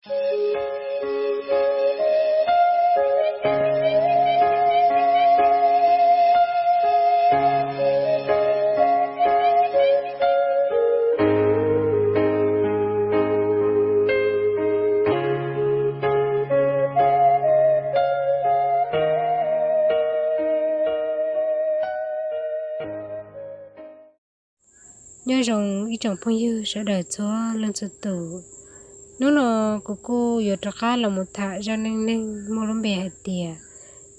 Nyob zoo ib tsoom phooj ywg sawv daws txhua leej txhua tus. Hnub no kuv kuj yuav rov qab los mus tham zaj neej neeg muaj lub npe hais tias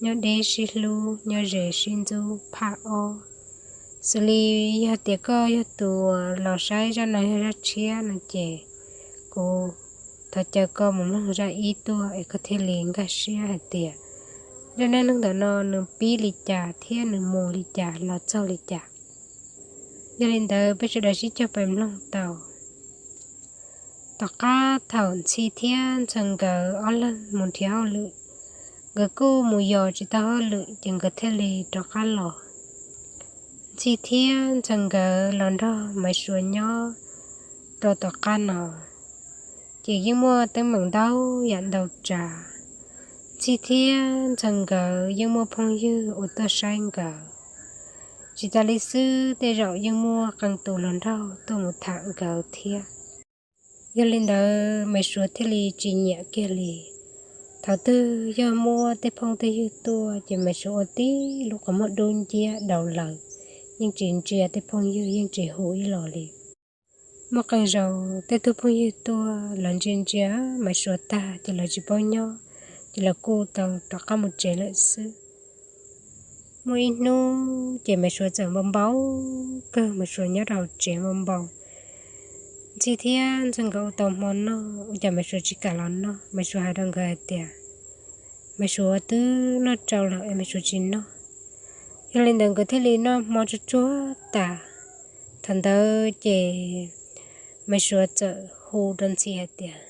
nyob deb sib hlub, nyob ze sib ntxub phaj ob. Xws li yog tias koj yog tus uas los saib zaj no yog zaj tshiab no ces kuv thov caw koj mus mloog zaj ib tuaj es koj thiaj li nkag siab hais tias zaj neej neeg ntawm no nws pib li cas thiab nws mus li cas los txog li cas. Yog li ntawd peb sawv daws sib cog pais mloog tau. Tom qab thaum Ntxhi thiab Ntxhee nkawd ob leeg mus nrhiav hauj lwm, nkawd kuj mus yos tsis tau hauj lwm ces nkawd thiaj li rov qab los. Ntxhi thiab Ntxhee nkawd los nrog Maiv Suav nyob rau tom qab no, ces yeej muaj teeb meem ntau yam ntau tsav. Ntxhi thiab Ntxhee nkawd yeej muaj phooj ywg uas tuaj saib nkawd. Tsis tas li xwb, tej zaum yeej muaj qee tus hluas nraug tuaj mus tham nkawd thiab. Yog li ntawd Maiv Suav thiaj li tsis nyiam kiag li. Thaum twg yog muaj tej phooj tej ywg tuaj ces Maiv Suav ua tib lub qhov muag dub nciab daus lawm, yeej tsis ntsia tej phooj ywg, yeej tsis hu ib los li. Muaj qee zaus tej tug phooj ywg tuaj, lawv ntsia ntsia Maiv Suav tag ces lawv tsis paub nyob, ces lawv kuj tau rov qab mus tsev lawm xwb. Muaj ib hnub ces Maiv Suav txawm npau npau kawg, Maiv Suav nyob rau hauv tsev npau npau. Ntxhi thiab Ntxhee nkawd ua tau hmo noj, ua cas Maiv Suav tsis kam los noj. Maiv Suav hais rau nkawd hais tias Maiv Suav twb noj tsau lawm es Maiv Suav tsis noj. Yog li ntawd nkawd thiaj li noj hmo tsuag tsuag tas. Thaum ntawd ces Maiv Suav txawm hu rau Ntxhi hais tias,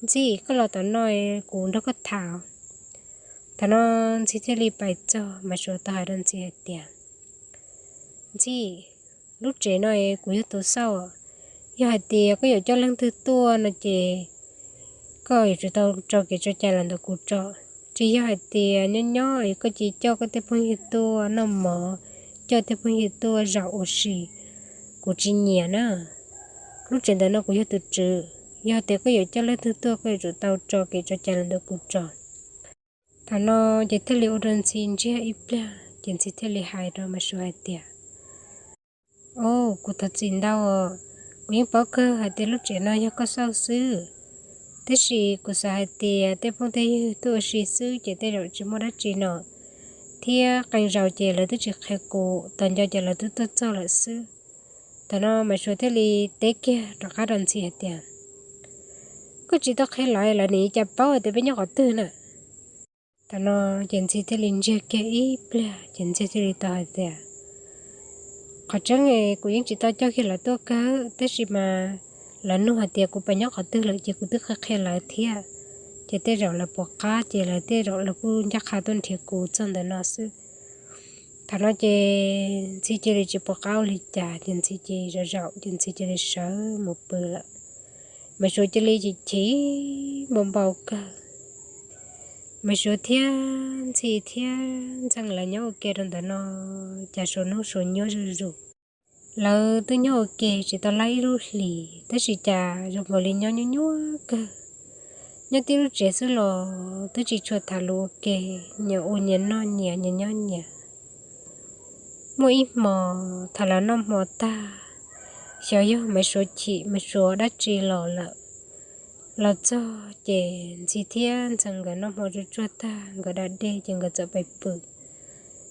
Ntxhi, koj los tom no, kuv nrog koj tham. Thaum no Ntxhi thiaj li pais txog, Maiv Suav tau hais rau Ntxhi hais tias, Ntxhi, lub tsev no kuv yog tus xauj. Yog hais tias koj yuav coj leej twg tuaj no ces koj yuav tsum tau tso kev tso cai los ntawm kuv tso. Tsis yog hais tias nyob nyob koj cia li coj koj tej phooj ywg tuaj noj mov, coj tej phooj ywg tuaj zaum ua si, kuv tsis nyiam na. Lub tsev ntawm no kuv yog tus tswv, yog tias koj yuav coj leej twg tuaj koj yuav tsum tau tso kev tso cai los ntawm kuv tso. Thaum no ces thiaj li ua rau Ntxhi ntsiag ib pliag ces Ntxhi thiaj li hais rau Maiv Suav hais tias, Au, kuv thov txim ntau os. Kuv yeej paub kawg hais tias lub tsev no yog koj xauj xwb, tab sis kuv xav hais tias tej phooj tej ywg tuaj ua si xwb ces tej zaum tsis muaj dab tsi no, thiab qee zaus ces lawv twb tsis qhia kuv, tas nco ces lawv twb tuaj txog lawm xwb. Thaum no Maiv Suav thiaj li teb kiag rov qab rau Ntxhi hais tias, Koj tsis tau qhia lawv, lawv nim cas paub hais tias peb nyob qhov twg na? Thaum no ces Ntxhi thiaj li ntsiag kiag ib pliag ces Ntxhi thiaj li tau hais tias, Qhov tseeb kuv yeej tsis tau coj kiag lawv tuaj kawg, tab sis mas lawv nug hais tias kuv pais nyob qhov twg lawm ces kuv twb qhia qhia lawv thiab. Ces tej zaum lawv pom qab ces lawv tej zaum lawv kuj ncaj qha tuaj nrhiav kuv txog ntawm no xwb. Thaum no ces Ntxhi cia li tsis pom qab ua li cas ces Ntxhi cia li zaum zaum ces Ntxhi cia li sawv mus pw lawm. Maiv Suav cia li chim chim npau npau kawg. Maiv Suav thiab Ntxhi thiab Ntxhee lawv nyob ua ke rau ntawm no, cas Suav hnub Suav nyuaj zuj zus. Lawv twb nyob ua ke tsis tau laib ib lub hlis tab sis cas zoo nkaus li nyob nyuaj nyuaj kawg. Nyob tib lub tsev xwb los twb tsis tshua tham lus ua ke, nyias ua nyias noj nyias, nyias nyob nyias. Muaj ib hmo, thaum lawv noj hmo tag, xyov yog Maiv Suav chim Maiv Suav dab tsi los lawm. Los txog ces Ntxhi thiab Ntxhee nkawd noj hmo tsuag tsuag tag, nkawd da dej ces nkawd txawm pais pw.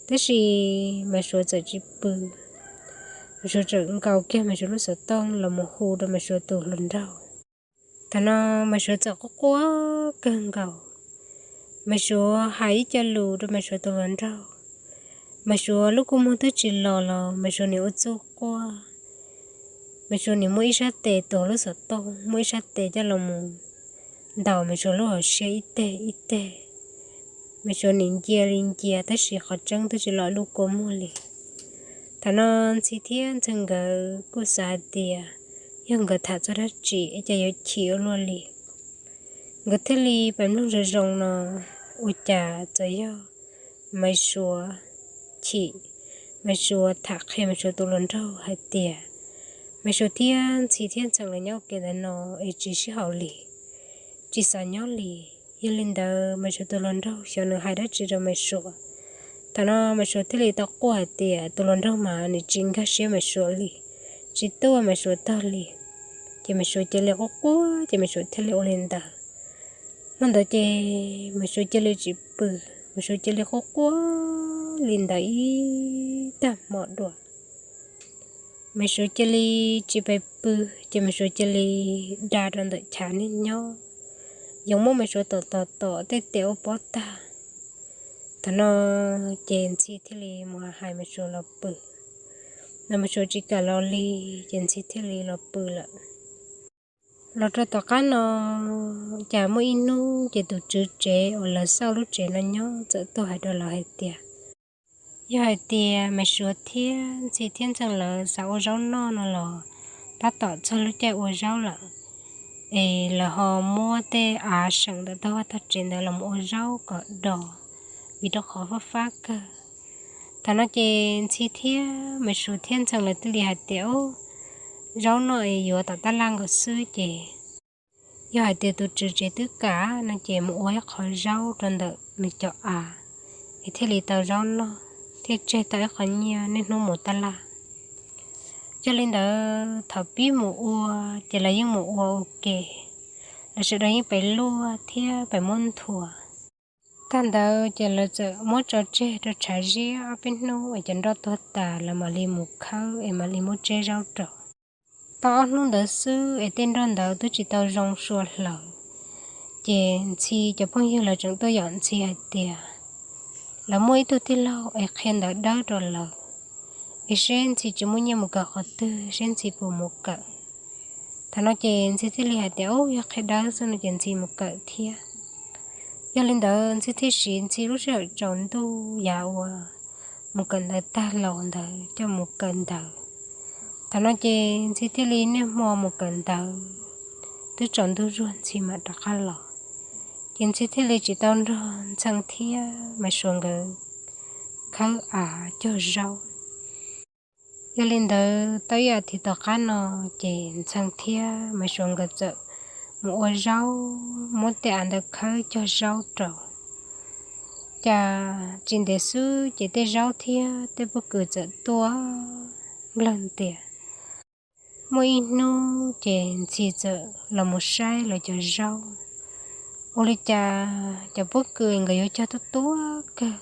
Tab sis Maiv Suav txawm tsis pw. Maiv Suav txawm nkaus kiag Maiv Suav lub xov tooj los mus hu rau Maiv Suav tus hluas nraug. Thaum no Maiv Suav txawm quaj quaj kawg nkaus. Maiv Suav hais ib co lus rau Maiv Suav tus hluas nraug. Maiv Suav lub kua muag twb tsis los los Maiv Suav nim ua txuj quaj. Maiv Suav nim muab ib sab tes tuav lub xov tooj, muab ib sab tes coj los mus ntaus Maiv Suav lub hauv siab ib teg ib teg. Maiv Suav nim ncia li ncia tab sis qhov tseeb twb tsis los lub kua muag li. Thaum no Ntxhi thiab Ntxhee nkawd kuj xav hais tias yog nkawd tham txog dab tsi es cas yuav chim ua luaj li. Nkawd thiaj li pem mloog zoo zoo no, ua cas txawm yog Maiv Suav chim, Maiv Suav tham qhia Maiv Suav tus hluas nraug hais tias Maiv Suav thiab Ntxhi thiab Ntxhee lawv nyob ua ke ntawd no es tsis sib haum li, tsis xav nyob li. Yog li ntawd Maiv Suav tus hluas nraug xyov nws hais dab tsi rau Maiv Suav. Thaum no Maiv Suav thiaj li tau quaj hais tias tus hluas nraug mas nws tsis nkag siab Maiv Suav li, tsis tuaj Maiv Suav tog li. Ces Maiv Suav cia li quaj quaj ces Maiv Suav thiaj li ua li ntawd. Hnub ntawd ces Maiv Suav cia li tsis pw, Maiv Suav cia li quaj quaj li ntawd ib tag hmo dua. Maiv Suav cia li tsis pes pw, ces Maiv Suav cia li da rau ntawm chav niag nyob, yoo muab Maiv Suav tom tom tom tej tes ua pob tag. Thaum no ces Ntxhi thiaj li mus hais Maiv Suav los pw. Los Maiv Suav tsis kam los li, ces Ntxhi thiaj li los pw lawm. Los rau tom qab no, cas muaj ib hnub ces tus tswv tsev uas lawv xauj lub tsev no nyob txawm tuaj hais rau lawv hais tias, yog hais tias Maiv Suav thiab Ntxhi thiab Ntxhee lawv xav ua zaub noj no los tab tom txog lub caij ua zaub lawm, es lawv ho muab tej av seem ntawm tog vaj tog tsev ntawd los ua zaub kom do, vim rau qhov fab fab kawg. Thaum no ces Ntxhi thiab Maiv Suav thiab Ntxhee lawv thiaj li hais tias, Ub, zaub noj es yuav tom tab laj nkaus xwb ces yog hais tias tus tswv tsev twb kam no ces mus ua ib qho zaub rau ntawm nws cov av, es thiaj li tau zaub noj thiab tseg tau ib qho nyiaj niaj hnub mus tab laj. Yog li ntawd thaum pib mus ua ces lawv yeej mus ua ua ke, lawv sawv daws yeej pem luaj thiab pem muab nthua. Tag ntawd ces lawv txawm muab tso tseg rau tshav ziab ob peb hnub es cov nroj tuag tas lawv mam li mus khawb es mam li muab tseb zaub rau. Tau ob hnub ntawd xwb es tej nroj ntawd twb tsis tau zoo sua hlaws, ces Ntxhi cov phooj ywg lawv tseem tuaj yaum Ntxhi hais tias lawv muaj ib tug tij laug es qhia ntawv dawb rau lawv, es seb Ntxhi tsis muaj nyiaj mus kawm qhov twg seb Ntxhi puas mus kawm. Thaum no ces Ntxhi thiaj li hais tias, Ub, yog qhia dawb xwb no ces Ntxhi mus kawm thiab. Yog li ntawd Ntxhi thiaj siv Ntxhi lub sij hawm tsaus ntuj yav uas mus kawm ntawv tag los ntawd coj mus kawm ntawv. Thaum no ces Ntxhi thiaj li niaj hmo mus kawm ntawv, twb tsaus ntuj zuag Ntxhi mam rov qab los. Ces Ntxhi thiaj li tsis tau nrog Ntxhee thiab Maiv Suav nkawd khawb av cog zaub. Yog li ntawd tau ib as thiv tom qab no, ces Ntxhee thiab Maiv Suav nkawd txawm mus ua zaub, muab tej av ntawd khawb cog zaub rau. Cas tsis ntev xwb ces tej zaub thiab tej pob kws txawm tuaj nplawg ntias. Muaj ib hnub ces Ntxhi txawm los mus saib lawv cov zaub, ua li cas cov pob kws nkawd yuav cog tuab tuab kawg.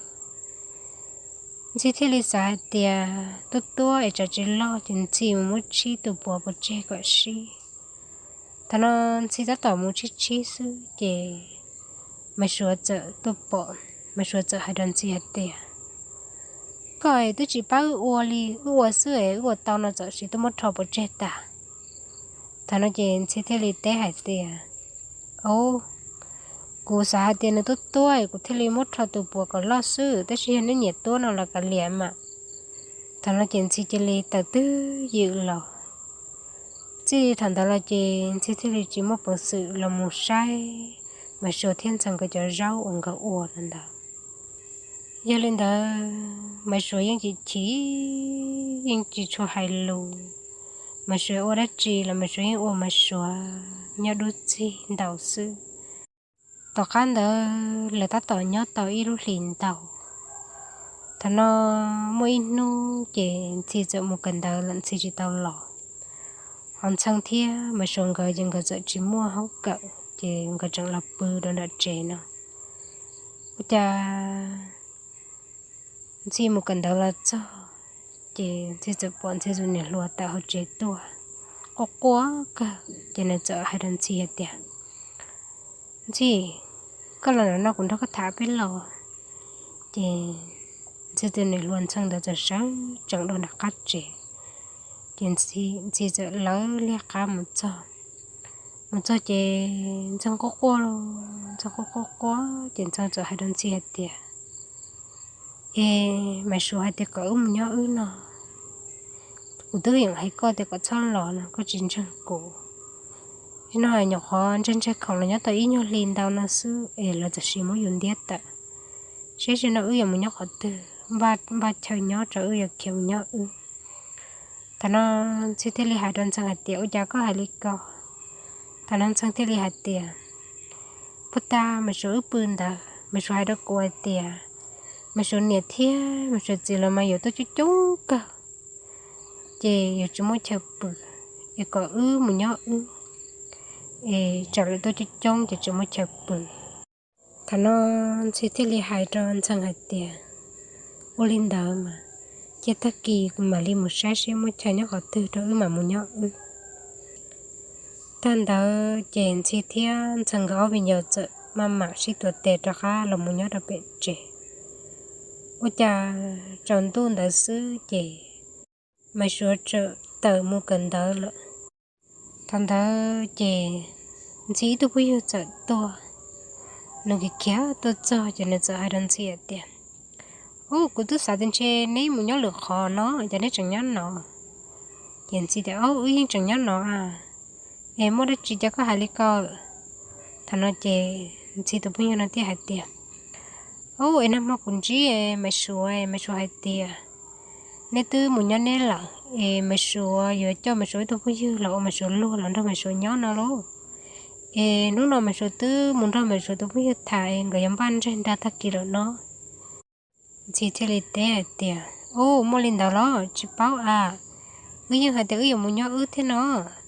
Ntxhi thiaj li xav hais tias tuab tuab es tsam tsis loj ces Ntxhi mus muab tshib tus puav pov tseg kom sib. Thaum no Ntxhi tab tom mus tshib tshib xwb ces Maiv Suav txawm tuaj pom, Maiv Suav txawm hais rau Ntxhi hais tias, Koj es twb tsis pab wb ua li, wb ua xwb es wb ua tau no txawm sis tuaj muab rho pov tseg tas. Thaum no ces Ntxhi thiaj li teb hais tias, Au, kuv xav hais tias nws tuab tuab es kuv thiaj li muab rho tus puav kom loj xwb, tab sis yog neb nyiam tuab no los kav liam mas. Thaum no ces Ntxhi cia li tawm twb ywm los. Txij thaum ntawd los ces Ntxhi thiaj li tsis muaj peev xwm los mus saib Maiv Suav thiab Ntxhee nkawd cov zaub uas nkawd ua no ntawd. Yog li ntawd Maiv Suav yeej chim chim, yeej tsis tshua hais lus. Maiv Suav ua dab tsi los Maiv Suav yeej ua Maiv Suav nyob dub txig ntau xwb. Tom qab ntawd lawv tab tom nyob tau ib lub hlis ntau. Thaum no muaj ib hnub ces Ntxhi txawm mus kawm ntawv lawm Ntxhi tsis tau los. Ho Ntxhee thiab Maiv Suav nkawd ces nkawd txawm tsis muaj hauv kawm ces nkawd tseem los pw rau nram tsev no. Ua cas Ntxhi mus kawm ntawv los txog, ces Ntxhi txawm pom Ntxhi tus niam hluas tawm hauv tsev tuaj, quaj quaj kawg. Ces nws txawm hais rau Ntxhi hais tias, Ntxhi, koj los nram no kuv nrog koj tham peb los. Ces Ntxhi tus niam hluas Ntxhee ntawd txawm sawv tsees rau nram qab tsev. Ces Ntxhi txawm lawv liag qab mus txog. Mus txog ces Ntxhee quaj quaj, Ntxhee quaj quaj quaj ces Ntxhee txawm hais rau Ntxhi hais tias, Es Maiv Suav hais tias kom wb mus nyob wb no, kuv twb yeem hais koj tias kom txhob los no koj tsis ntseeg kuv. Tsis no nyuam qhuav ntse ntse khoom los nyob tau ib nyuag hli ntau no xwb es lawv txawm sis muab yus ntiab tawm. Seb zaum no wb yuav mus nyob qhov twg, npaj chaw nyob rau wb yuav khiav mus nyob wb. Thaum no Ntxhi thiaj li hais rau Ntxhee hais tias, Ua cas koj hais li ko? Thaum no Ntxhee thiaj li hais tias, Puag ta Maiv Suav wb pw ntawd, Maiv Suav hais rau kuv hais tias Maiv Suav niam thiab Maiv Suav txiv los mas yuav tuaj coob coob kawg, ces yuav tsis muaj chaw pw, es kom wb mus nyob wb, es tsam lawv tuaj coob coob ces tsis muaj chaw pw. Thaum no Ntxhi thiaj li hais rau Ntxhee hais tias, Ua li ntawd mas, cia tag kis kuv mam li mus saib seb muaj chaw nyob qhov twg rau wb mam mus nyob wb. Tag ntawd ces Ntxhi thiab Ntxhee nkawd ob viv ncaus txawm maj mam sib tuav tes rov qab los mus nyob rau pem tsev. Ua cas tsaus ntuj ntawd xwb ces Maiv Suav txawm tawm mus kawm ntawv lawm. Thaum ntawd ces Ntxhi ib tug phooj ywg txawm tuaj, nws khiav khiav tuaj txog ces nws txawm hais rau Ntxhi hais tias, Ub, kuv twb xav tias ntshe neb mus nyob lwm qhov no, cas neb tseem nyob no? Ces Ntxhi tias, Ub, wb yeej tseem nyob no a, es muaj dab tsi cas koj hais li ko? Thaum no ces Ntxhi tus phooj ywg no thiaj hais tias, Ub, es nag hmo kuv ntsib Maiv Suav, Maiv Suav hais tias neb twb mus nyob neb lawm, es Maiv Suav yuav coj Maiv Suav ib tug phooj ywg los ua Maiv Suav luag los nrog Maiv Suav nyob no lauj. Es hnub no Maiv Suav twb mus nrog Maiv Suav tus phooj ywg tham es nkawd yuav npaj ntseg nra tag kis lawm no. Ntxhi thiaj li teb hais tias, Ub, muaj li ntawd los tsis paub a. Wb yeej hais tias wb yuav mus nyob wb thiab no,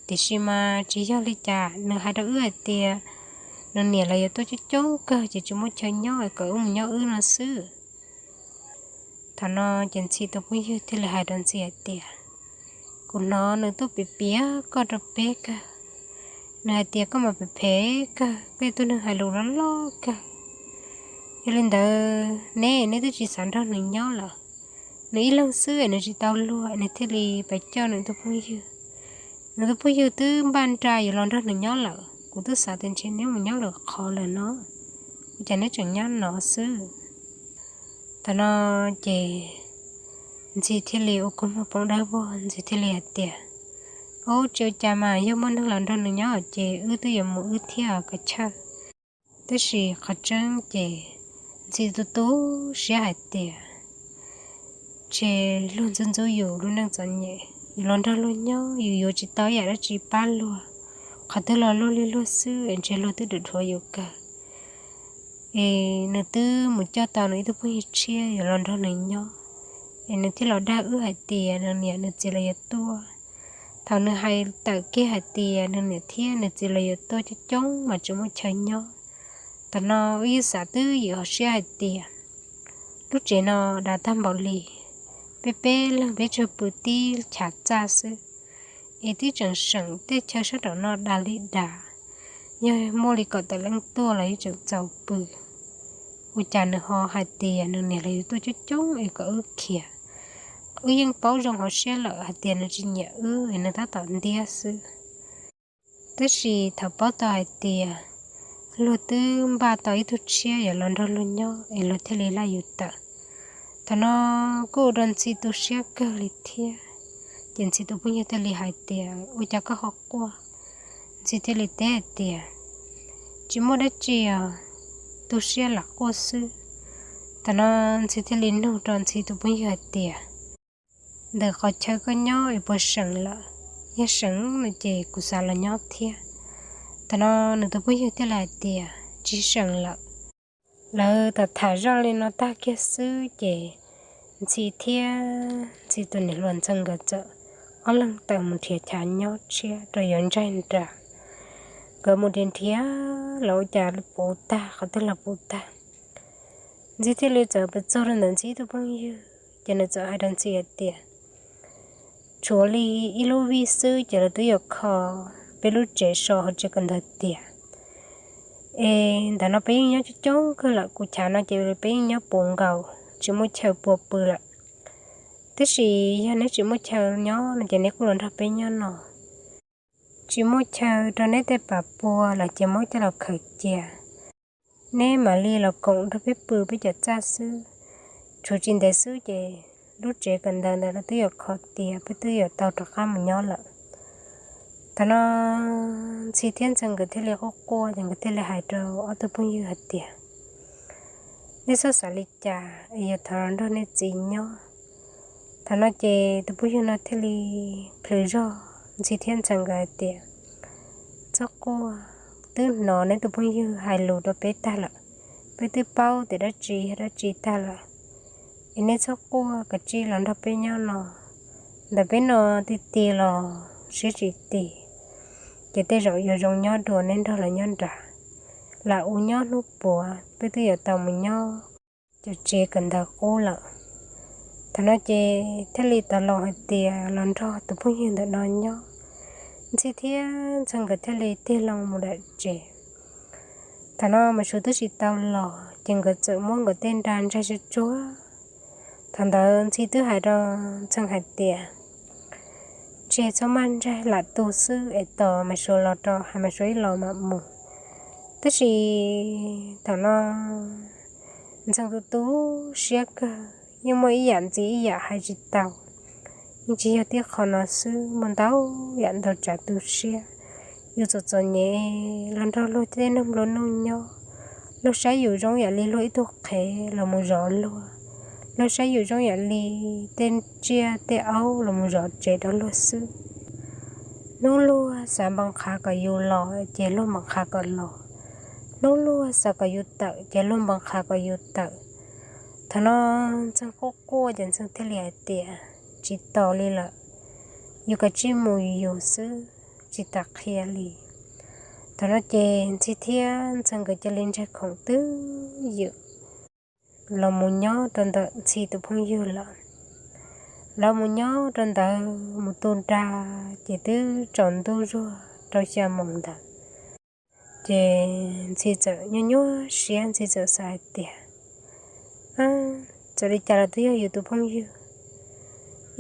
tiam sis mas tsis yog li cas, nws hais rau wb hais tias nws niam lawv yuav tuaj coob coob kawg ces tsis muaj chaw nyob kom wb mus nyob wb no xwb. Thaum no ces Ntxhi tus phooj ywg thiaj li hais rau Ntxhi hais tias, Kuv hnov nws tuaj piav piav koj rau peb kawg. Nws hais tias koj mas phem phem kawg, koj yog tus neeg hais lus loj loj kawg. Yog li ntawd neb, neb twb tsis xav nrog nws nyob lawm. Nws ib leeg xwb es nws tsis tau luag, nws thiaj li pab coj nws tus phooj ywg. Nws tus phooj ywg twb npaj nra yuav los nrog nws nyob lawm, kuv twb xav tias ntshe neb mus nyob lwm qhov lawm no, ua cas neb tseem nyob no xwb? Thaum no ces Ntxhi thiaj li ua kua muag poob dawb vog, Ntxhi thiaj li hais tias, Ub, tsis ua cas mas, yog muaj neeg los nrog nws nyob ces wb twb yuav mus wb thiab kav chawj. Tab sis qhov tseeb ces Ntxhi tu tu siab hais tias, Ntshe luag ntxub ntxub yus lub neej txom nyem, yus los nrog luag nyob yus yuav tsis tau ib yam dab tsi pab luag, qhov twg los luag li luag xwb es ntshe luag twb dhuav dhuav yus kawg. Es nws twb mus coj tau nws ib tug phooj ywg tshiab yuav los nrog nws nyob, es nws thiaj los dag wb hais tias nws niam nws txiv los yuav tuaj. Thaum nws hais tawm kiag hais tias nws niam thiab nws txiv los yuav tuaj coob coob mas tsis muaj chaw nyob. Thaum no wb yeej xav twb ywm hauv siab hais tias lub tsev no dav tag npaum li, peb peb leeg peb tsawg pw tib chav txaj xwb, es twb tseem seem tej chaw sab nraum no dav li dav. Yog muaj li kaum tawm leej tuaj los yeej tseem txaus pw. Ua cas nws ho hais tias nws niam los yuav tuaj coob coob es kom wb khiav? Wb yeej paub zoo hauv siab lawm hais tias nws tsis nyiam wb es nws tab tom ntiab xwb. Tab sis thaum paub tau hais tias luag twb npaj tau ib tug tshiab yuav los nrog luag nyob es luag thiaj li laj yus tawm. Thaum no kuj ua rau Ntxhi tu siab kawg li thiab. Ces Ntxhi tus phooj ywg thiaj li hais tias, Ua cas koj ho quaj? Ntxhi thiaj li teb hais tias, Tsis muaj dab tsi os, tu siab lam quaj xwb. Thaum no Ntxhi thiaj li nug rau Ntxhi tus phooj ywg hais tias, Ntawm qhov chaw koj nyob es puas seem lawm? Yog seem no ces kuv xav los nyob thiab. Thaum no nws tus phooj ywg thiaj li hais tias, Tsis seem lawm. Lawv tham tham zoj li no tag kiag xwb ces Ntxhi thiab Ntxhi tus niam hluas Ntxhee nkawd txawm ob leeg tawm mus nrhiav chav nyob tshiab rau yuav ntsaig nram. Nkawd mus nrhiav nrhiav los ua cas puv tag, qhov twg los puv tag. Ntxhi thiaj li txawm pes txog rau ntawm Ntxhi tus phooj ywg ces nws txawm hais rau Ntxhi hais tias, Tshuav li ib lub vij xwb ces lawv twb yuav kho peb lub tsev so hauv tsev kawm ntawv tiag. Es ntawm no peb yeej nyob coob coob kawg lawm, kuv chav no ces peb yeej nyob puv nkaus tsis muaj chaw pua pw lawm. Tab sis yog neb tsis muaj chaw nyob no ces neb kuj los nrog peb nyob no. Tsis muaj chaw rau neb tej pam pua los ces muab coj los khaws cia. Neb mam li los koom nrog peb pw peb cov txaj xwb. Tshuav tsis ntev xwb ces lub tsev kawm ntawv ntawd lawv twb yuav kho tiag, peb twb yuav tau rov qab mus nyob lawm. Thaum no Ntxhi thiab Ntxhee nkawd thiaj li quaj quaj ces nkawd thiaj li hais rau ob tug phooj ywg hais tias, nej txhob xav li cas es yuav thov los nrog nej txiv nyob. Thaum no ces tus phooj ywg no thiaj li plhws zog Ntxhi thiab Ntxhee nkawd hais tias, txhob quaj, twb hnov neb tus phooj ywg hais lus rau peb tag lawm, peb twb paub tias dab tsi yog dab tsi tag lawm, es nej txhob quaj, kav tsij los nrog peb nyob no. Ntawm peb no ti ti los siab tsis tis, ces tej zaum yuav zoo nyob dua neb nrog lawv nyob nrad. Lam u nyob hnub puav peb twb yuav tau mus nyob cov tsev kawm ntawv qub lawm. Thaum no ces thiaj li tau loo hais tias los nrog tus phooj ywg ntawm no nyob. Ntxhi thiab Ntxhee nkawd thiaj li tig loo mus nram tsev. Thaum no Maiv Suav twb tsis tau los ces nkawd txawm muab nkawd tej nra ntsaig tsuag tsuag. Thaum ntawd Ntxhi twb hais rau Ntxhee hais tias, tseg txhob maj ntsaig, lam tu xwb es tos Maiv Suav los rau, hais Maiv Suav ib los mam mus. Tab sis thaum no Ntxhee tu tu siab kawg, yeej muaj ib yam ntxiv ib yam hais tsis tau. Yeej tsis yog tib qho no xwb, muaj ntau yam ntau tsav tu siab. Yus txom txom nyem los nrog luag tej neeg nplua nuj nyob, luag saib yus zoo yam li luag ib tug qhev los mus zov luag, luag saib yus zoo yam li tej tsiaj tej aub los mus zov tsev rau luag xwb. Hnub luag xav npau qha kom yus los ces luag npau qha kom los, hnub luag xav kom yus tawm ces luag npau qha kom yus tawm. Thaum no Ntxhee quaj quaj ces Ntxhee thiaj li hais tias, tsis tos li lawm, yus kav tsij mus yus xwb, tsis tas qhia li. Thaum no ces Ntxhi thiab Ntxhee nkawd cia li ntshai khoom twb ywm los mus nyob rau ntawm Ntxhi tus phooj ywg lawm. Lawv mus nyob rau ntawd mus tu nra ces twb tsaus ntuj zuag rau xya moos ntawd. Ces Ntxhi txawm nyuaj nyuaj siab, Ntxhi txawm xav hais tias, txawm li cas los twb yog yus tus phooj ywg,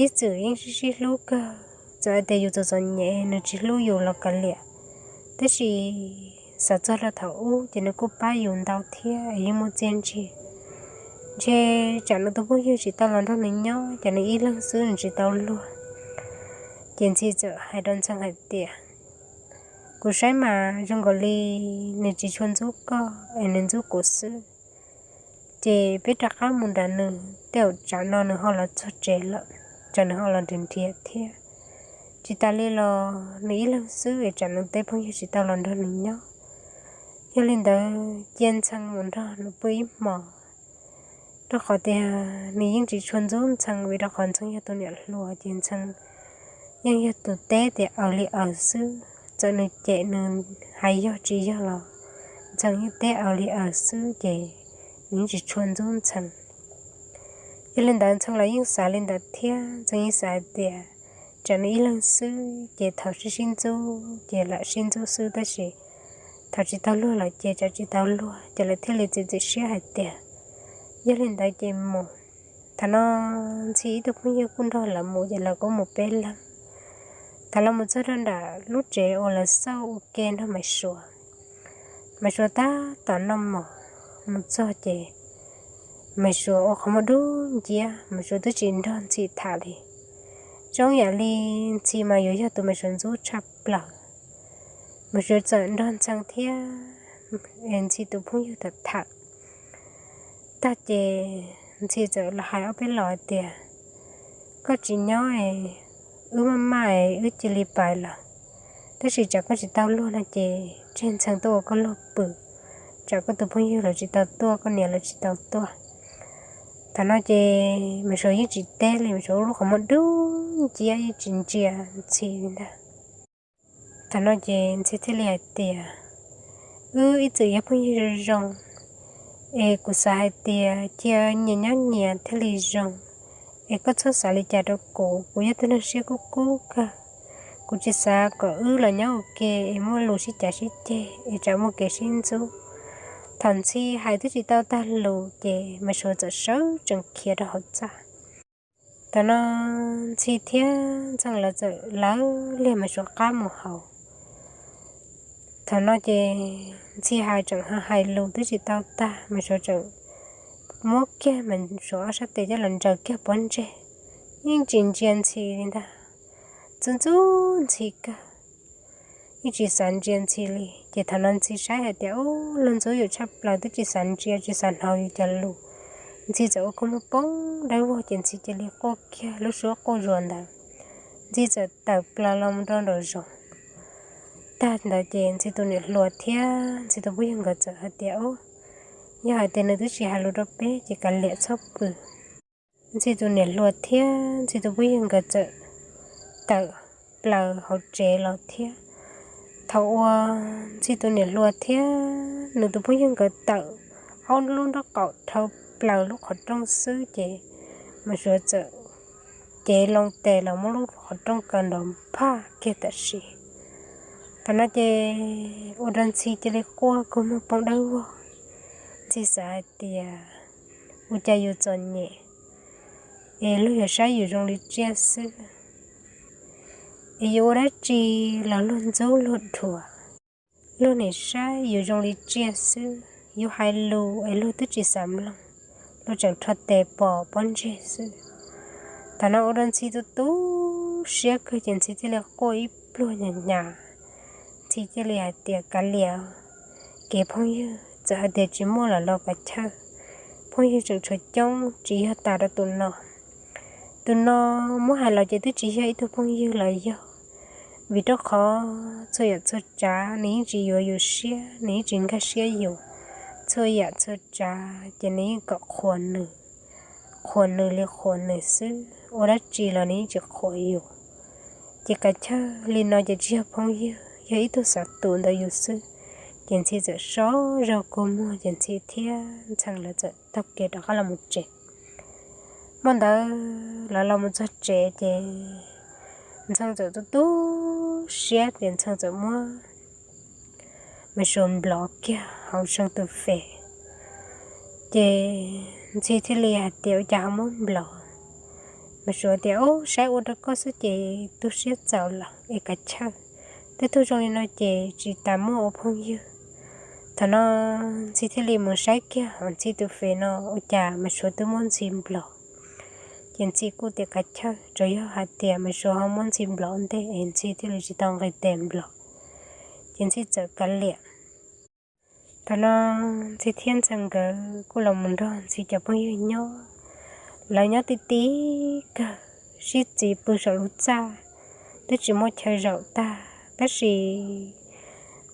ib txwm yeej sib sib hlub kawg. Txawm hais tias yus txom txom nyem nws tsis hlub yus los kav liam, tab sis xav txog rau thaum ub ces nws kuj pab yus ntau thiab es yeej muaj txiaj ntsig. Ntshe tsam nws tus phooj ywg tsis tau los nrog nws nyob ces nws ib leeg xwb nws tsis tau luag. Ces Ntxhi txawm hais rau Ntxhee hais tias, kuv saib mas zoo nkaus li nws tsis tshua ntxub koj es nws ntxub kuv xwb. Ces peb rov qab mus nrad nws, tej zaum tsam no nws ho los txog tsev lawm, tsam nws ho los nrhiav nrhiav thiab. Tsis tas li los nws ib leeg xwb es tsam nws tej phooj ywg tsis tau los nrog nws nyob. Yog li ntawd cia Ntxhee mus nrog nws pw ib hmos, rau qhov tias nws yeej tsis tshua ntxub Ntxhee vim rau qhov Ntxhee yog tus niam hluas ces Ntxhee yeej yog tus teb tias aws li aws xwb, txawm nws cem nws hais yog tsis yog los Ntxhee yeej teb aws li aws xwb ces nws yeej tsis tshua ntxub Ntxhee. Yog li ntawd Ntxhee los yeej xav li ntawd thiab, Ntxhee yeej xav hais tias tsam nws ib leeg xwb ces thaum sib sib ntxub ces lam sib ntxub xwb, tab sis thaum tsis tau luag lawm ces tsam tsis tau luag ces lawv thiaj li txiav txim siab hais tias yog li ntawd ces mus. Thaum no Ntxhi ib tug phooj ywg kuj nrog lawv mus ces lawv kuj mus peb leeg. Thaum lawv mus txog rau nram lub tsev uas lawv xauj ua ke nrog Maiv Suav, Maiv Suav tab tom noj mov. Mus txog ces Maiv Suav ua qhov muag dub nciab, Maiv Suav twb tsis nrog Ntxhi tham li. Zoo yam li Ntxhi mas yuav yog tus Maiv Suav ntxub tshaj plaws. Maiv Suav txawm nrog Ntxhee thiab Ntxhi tus phooj ywg tham tham tag ces Ntxhi txawm los hais ob peb los hais tias, koj tsis nyob es wb maj maj es wb cia li pais lawm, tab sis tsam koj tsis tau luag no ces tseg Ntxhee tuaj ua koj luag pw, tsam koj tus phooj ywg lawv tsis tau tuaj, koj niam lawv tsis tau tuaj. Thaum no ces Maiv Suav yeej tsis teb li, Maiv Suav ua lub qhov muag dub nciab yeej tsis ntsia Ntxhi li ntag. Thaum no ces Ntxhi thiaj li hais tias, wb ib txwm yog phooj ywg zoo zoo, es kuv xav hais tias cia nyias nyob nyias thiaj li zoo, es koj txhob xav li cas rau kuv, kuv yog tus neeg siab kub kub kawg. Kuv tsis xav kom wb los nyob ua ke es muaj lus sib cav sib ceg es tsam muaj kev sib ntxub. Thaum Ntxhi hais twb tsis tau tag lus ces Maiv Suav txawm sawv tsees khiav rau hauv txaj. Thaum no Ntxhi thiab Ntxhee lawv txawm lawv liag Maiv Suav qab mus hauv. Thaum no ces Ntxhi hais tseem hais lus twb tsis tau tag, Maiv Suav tseem muab kiag Maiv Suav ob sab tes coj los ntsaws kiag pob ntseg, yeej tsis ntsia Ntxhi li ntag, ntxub ntxub Ntxhi kawg. yeej tsis xav ntsia Ntxhi li. Ces thaum no Ntxhi saib hais tias, ub, luag ntxub yus tshaj plaws, twb tsis xav ntsia tsis xav hnov yus cov lus. Ntxhi txawm ua kua muag poob dawb vog ces Ntxhi cia li quaj kiag lub suab quaj zuag ntawd. Ntxhi txawm tawm plaws los mus rau nraum zoov. Tag ntawd ces Ntxhi tus niam hluas thiab Ntxhi tus phooj ywg nkawd txawm hais tias, ub, yog hais tias nws twb tsis hais lus rau peb ces kav liam txhob pw. Ntxhi tus niam hluas thiab Ntxhi tus phooj ywg nkawd txawm tawm plaws hauv tsev los thiab. Thaum uas Ntxhi tus niam hluas thiab nws tus phooj ywg nkawd tawm ob lub nraub qaum dhau plaws lub qhov rooj xwb ces Mas Suav txawm cev loo tes los muab lub qhov rooj kaw nrov nphaj kiag tam sim. Thaum no ces ua rau Ntxhi cia li quaj kua muag poob dawb vog. Ntxhi xav hais tias, ua cas yus txom nyem es luag yuav saib yus zoo li tsiaj xwb, es yuav ua dab tsi los luag ntxub luag dhuav, luag nim saib yus zoo li tsiaj xwb, yus hais lus es luag twb tsis xav mloog, luag tseem rho tes pom pob ntseg xwb. Thaum no ua rau Ntxhi tu tu siab kawg ces Ntxhi thiaj li quaj ib pliag nyas nyas. Ntxhi thiaj li hais tias, kav liam, kev phooj ywg txawm hais tias tsis muaj los los kav chawj, phooj ywg tseem tshuav coob, tsis yog tas rau tus no. Tus no muab hais los ces twb tsis yog ib tug phooj ywg los yog, vim rau qhov txhua yam txhua tsav nws yeej tsis yuav yus siab, nws yeej tsis nkag siab yus. Txhua yam txhua tsav ces nws yeej kom qhuas nws, qhuas nws li qhuas nws xwb, ua dab tsi los nws yeej tsis qhuas yus. Ces kav chawj, li no ces tsis yog phooj ywg, yog ib tug xav tus ntawd yus xwb. Ces Ntxhi txawm sov zog kua muag ces Ntxhi thiab Ntxhee lawv txawm taug kev rov qab los mus tsev. Hmo ntawd lawv los mus txog tsev ces Ntxhee txawm tu tu siab ces Ntxhee txawm muab Mas Suav nplov kiag hauv Ntxhee tus fej. Ces Ntxhi thiaj li hais tias, ua cas ho muab nplov? Mas Suav tias, ub, saib ua rau koj xwb ces tu siab txaus lawm es kav chawj, tej tug zoo li no ces tsis tas muaj ua phooj ywg. Thaum no Ntxhi thiaj li mus saib kiag hauv Ntxhi tus fej no ua cas Mas Suav twb muab Ntxhi nplov. Ces Ntxhi kuj tias kav chawj, tsuas yog hais tias Mas Suav ho muab Ntxhi nplov ntej es Ntxhi thiaj li tsis tau nqis tes nplov. Ces Ntxhi txawm kav liam. Thaum no Ntxhi thiab Ntxhee nkawd kuj los mus nrog Ntxhi cov phooj ywg nyob. Lawv nyob ti ti kawg, sib txiv pw saum lub txaj, twb tsis muaj chaw zaum tag, tab sis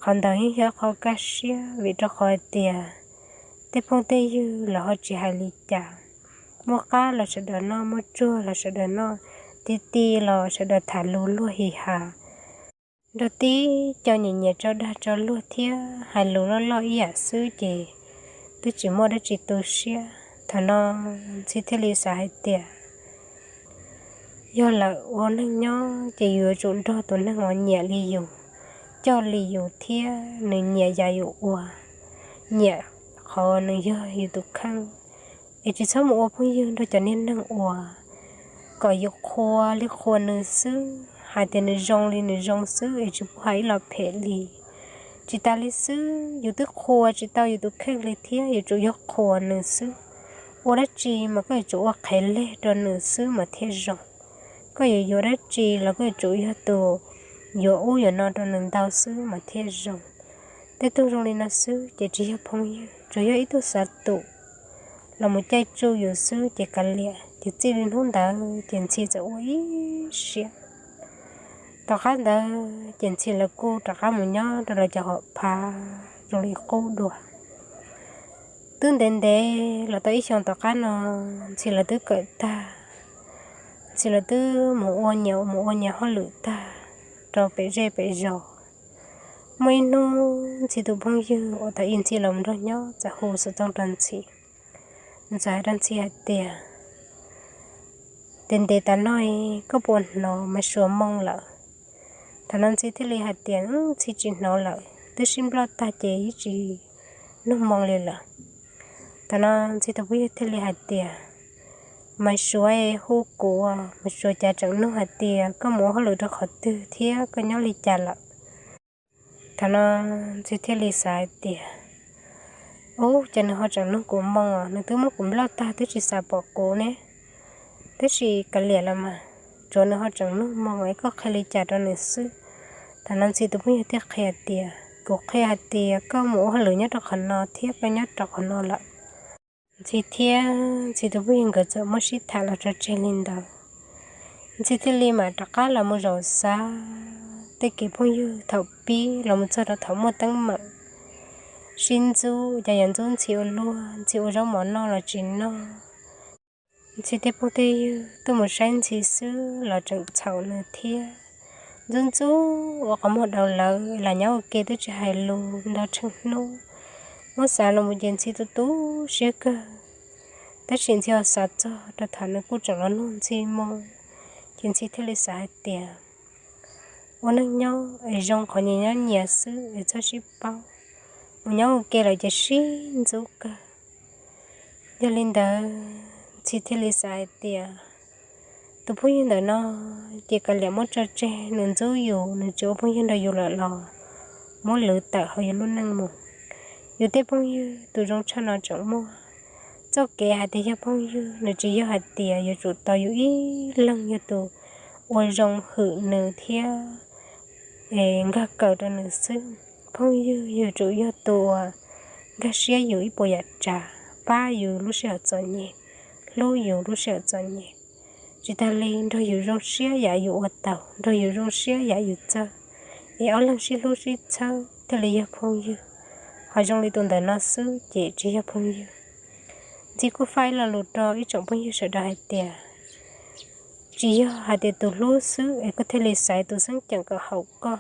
qhov ntawd yeej yog qhov kaj siab vim rau qhov hais tias tej phooj tej ywg los ho tsis hais li cas. Muaj qab los sawv daws noj, muaj tsuag los sawv daws noj, ti ti los sawv daws tham lus luag hi ha. Nrog tib co nyiam nyiam tso dag tso luag thiab hais lus loj loj ib yam xwb ces twb tsis muaj dab tsi tu siab. Thaum no Ntxhi thiaj li xav hais tias yog lawm ua neeg nyob ces yus yuav tsum nrog tus neeg uas nyiam li yus, coj li yus thiab nws nyiam yam yus ua, nyiam qhov nws yog yus tus kheej. Es tsis txhob mus ua phooj ywg nrog cov niag neeg uas kom yus qhuas li qhuas nws xwb, hais tias nws zoo li nws zoo xwb es tsis pub hais ib los phem li. Tsis tas li xwb, yus twb qhuas tsis tau yus tus kheej li thiab, yuav tsum yog qhuas nws xwb. Ua dab tsi mas koj yuav tsum ua qhev leg rau nws xwb mas thiaj zoo. Koj yuav yuav dab tsi los koj yuav tsum yog tus yuav ub yuav no rau nws ntau xwb mas thiaj zoo. Tej tug zoo li no xwb ces tsis yog phooj ywg, tsuas yog ib tug xav tus los mus caij tsuj yus xwb ces kav liam. Ces txij li hnub ntawd ces Ntxhi txawm ua ib siab. Tom qab ntawd ces Ntxhi lawv kuj rov qab mus nyob rau lawv cov hom phav zoo li qub dua. Twb ntev ntev los tau ib xyoos tom qab no, Ntxhi lawv twb kawm tag, Ntxhi lawv twb mus ua nyias mus ua nyias hauj lwm tag rau pem zej pem zos. Muaj ib hnub Ntxhi tus phooj ywg uas thaum ub Ntxhi los nrog nyob txawm hu xov tooj rau Ntxhi. Nws txawm hais rau Ntxhi hais tias, ntev ntev tas no koj puas hnov Maiv Suav moo lawm? Thaum no Ntxhi thiaj li hais tias, Ntxhi tsis hnov lawm, twb sib nploj tag ces yeej tsis nug moo li lawm. Thaum no Ntxhi tus phooj ywg thiaj li hais tias, Maiv Suav hu kuv, Maiv Suav cas tseem nug hais tias koj mus ua hauj lwm rau qhov twg thiab koj nyob li cas lawm. Thaum no Ntxhi thiaj li xav hais tias, ub, cas nws ho tseem nug kuv moo os, nws twb muab kuv nploj tag twb tsis xav pom kuv ne. Tab sis kav liam los mas, tsuav nws ho tseem nug moo es koj qhia li cas rau nws xwb. Thaum no Ntxhi tus phooj ywg thiaj qhia tias, kuv qhia hais tias koj mus ua hauj lwm nyob rau qhov no thiab koj nyob rau qhov no lawm. Ntxhi thiab Ntxhi tus phooj ywg nkawd txawm muab sib tham los tso tseg li ntawd. Ntxhi thiaj li mam rov qab los mus zaum xav tej kev phooj ywg thaum pib los mus txog rau thaum muaj teeb meem sib ntxub, cas yog ntxub Ntxhi ua luaj, Ntxhi ua zaub mov noj los tsis noj. Ntxhi tej phooj tej ywg tuaj mus saib Ntxhi xwb los tseem txhaum nws thiab. Ntxub ntxub ua qhov muag daus lawv los nyob ua ke twb tsis hais lus ntau tsheej hnub. Muab xav los mus ces Ntxhi tu tu siab kawg. Tab sis Ntxhi ho xav txog rau thaum nws kuj tseem los nug Ntxhi moo, ces Ntxhi thiaj li xav hais tias, ua neeg nyob es zoo qhov nyias nyob nyias xwb es txhob sib paub. Mus nyob ua ke lawm ces sib ntxub kawg. Yog li ntawd Ntxhi thiaj li xav hais tias, tus phooj ywg ntawm no ces kav liam muab tso tseg, nws ntxub yus, nws tsis ua phooj ywg nrog yus lawm los muab lwv tawm hauv yus lub neej mus. Yus tej phooj ywg tus zoo tshaj no tseem muaj. Txoj kev hais tias yog phooj ywg nws tsis yog hais tias yuav tsum tau yus ib leeg yog tus ua zoo hwm nws thiab nkag kawm rau nws xwb. Phooj ywg yuav tsum yog tus uas nkag siab yus ib puas yam tsav, pab yus lub sij hawm txom nyem, hlub yus lub sij hawm txom nyem. Tsis tas li nrog yus zoo siab yam yus ua tau, nrog yus zoo siab yam yus txawj, es ob leeg sib hlub sib txhawb thiaj li yog phooj ywg. Ho zoo li tus ntawm no xwb ces tsis yog phooj ywg. Ntxhi kuj faib lo lus rau ib tsoom phooj ywg sawv daws hais tias, tsis yog hais tias tus hlub xwb es koj thiaj li xaiv tus xeeb ceem kom haum koj.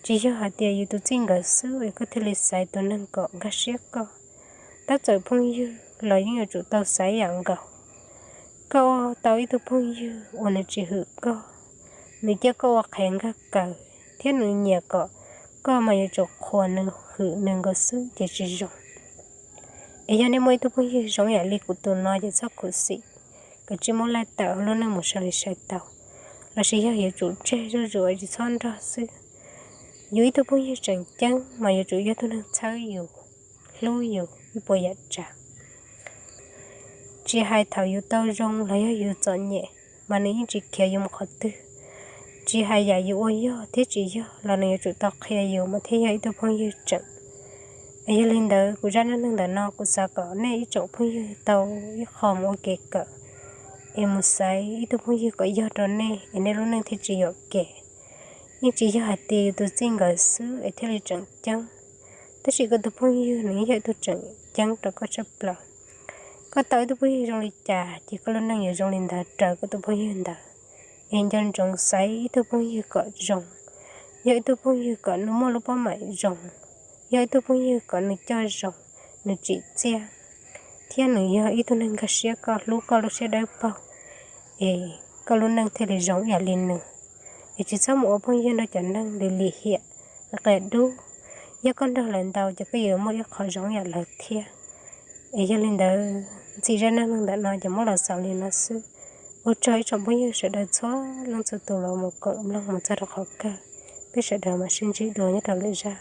Tsis yog hais tias yus tus txij nkawm xwb es koj thiaj li xaiv tus neeg kom nkag siab koj. Tab txawm phooj ywg los yeej yuav tsum tau xaiv yam nkaus. Koj ua tau ib tug phooj ywg uas nws tsis hwm koj, nws cia koj ua qhev nkag kawm thiab nws nyiam kom koj mas yuav tsum qhuas nws hwm nws nkaus xwb ces tsis zoo. Es yog nej muaj ib tug phooj ywg zoo yam li kuv tus no ces txhob khuv xim, kav tsij muab laij tawm hauv lub neej mus sawv li sawv tau, lossis yog yuav tsum tseg zuj zus tsis txhob nrog xwb. Yus ib tug phooj ywg tseem ceeb mas yuav tsum yog tug neeg txhawb yus, hlub yus ib puas yam tsav. Tsis hais thaum yus tau zoo los yog yus txom nyem, mas nws yeej tsis khiav yus mus qhov twg. Tsis hais yam yus ua yog thiab tsis yog los nws yuav tsum tau qhia yus mas thiaj yog ib tug phooj ywg tseem. Es yog li ntawd kuv zaj neej neeg ntawm no kuv xav kom nej ib tsoom phooj ywg tau ib qho mus ua kev kawm, es mus xaiv ib tug phooj ywg kom yog rau nej es nej lub neej thiaj tsis yuam kev. Yeej tsis yog hais tias yus tus txij nkawm xwb es thiaj li tseem ceeb, tab sis koj tus phooj ywg nws yog ib tug tseem ceeb rau koj tshaj plaws. Koj tau ib tug phooj ywg zoo li cas ces koj lub neej yuav zoo li ntawd raws koj tus phooj ywg ntawd. Es nco ntsoov xaiv ib tug phooj ywg kom zoo, yog ib tug phooj ywg kom nws muaj lub pob maim zoo, yog ib tug phooj ywg kom nws coj zoo, nws tsim txiaj, thiab nws yog ib tug neeg nkag siab koj, hlub koj lub siab dawb paug, es koj lub neej thiaj li zoo ib yam li nws. Es tsis txhob mus ua phooj ywg nrog cov neeg li lim hiam, qias dub. Yog koj nrog lawv ntau ces koj yuav muaj ib qho zoo ib yam lawv thiab. Es yog li ntawd ntxim zaj neej neeg ntawm no ces muab los xaus li no xwb. Ua tsaug ib tsoom phooj ywg sawv daws txhua leej txhua tus los mus koom mloog mus txog rau qhov kawg. Peb sawv daws mam sib ntsib dua nyob rau lwm zaj.